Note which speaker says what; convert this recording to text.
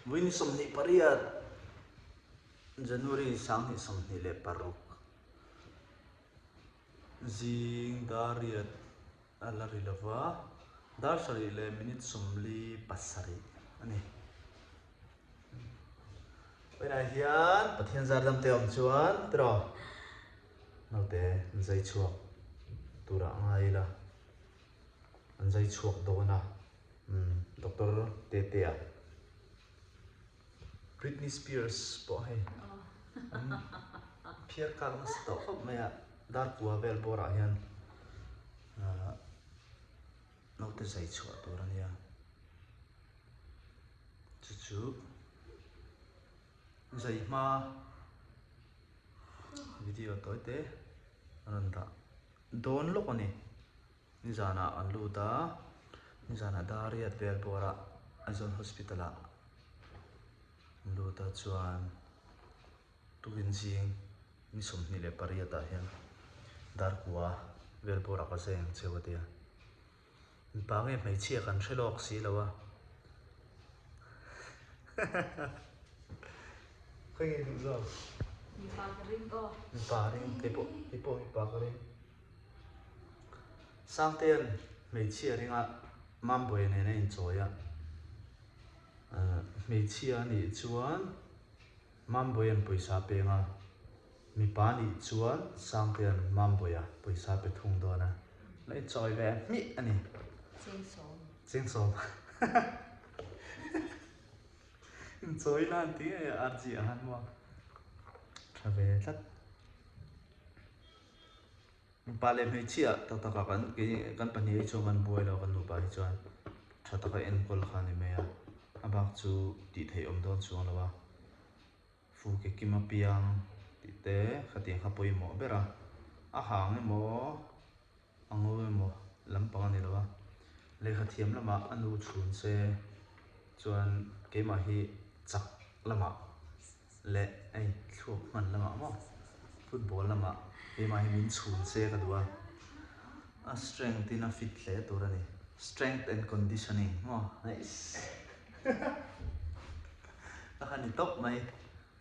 Speaker 1: Vawiin 28 January 2026 zing dar riat a la ri lova, dar sarih leh minute 47 a ni. Vawiinah hian Pathian zar dam te awm chuan tiraw naute an zai chhuak turah ngai ila an zai chhuak dawn a. Umm Doctor Tetea Britney Spears pawh hei an phiar kak nasa tawh khawp mai a dar kua vel bawrah hian ahh naute zai chhuah tur a nia chu chu zai hma video tawi te a rawn dah dawn lawk a ni. Nizanah an lut a, nizanah dar riat vel bawrah Aizawl Hospital ah an lut a chuan tukin zing ni 28 ah hian dar kua vel bawrah ka zeng cheu a tia. Mipa nge hmeichhia kan hre lawk si lo a. Khawi nge duh zawk?
Speaker 2: Mipa ka ring aw.
Speaker 1: Mipa ring, keipawh keipawh mipa ka ring. Sangtean hmeichhia ringa Mambawi nen a inchawi a, hmeichhia a nih chuan Mambawia'n pawisa a peng a, mipa a nih chuan Sangtean Mambawia pawisa a pe thung dawn a, la inchawi ve hmih a ni.
Speaker 2: Chengsawm.
Speaker 1: Chengsawm. Inchawi la an ti ngei a RG a han maw. Tha ve tlat. Mipa leh hmeichhia tak tak ah kan kan pahnih hi chuan kan buai lo kan nupa hi chuan tha taka enkawl kha a ni mai a, a bak chu tih theih awm dawn chuang lo a, fu ke kim apiang tih te khatiang kha pawimawh ber a, a hang emaw a ngo emaw lampang a ni lo a, lehkha thiam lamah a nu chhun se chuan keimah hi chak lamah. Leh hei thluak hman lamah maw football lamah keimah hi min chhun se ka duh a, a strength in a fit hle tur a ni, strength and conditioning maw nice ka han ni tawp mai.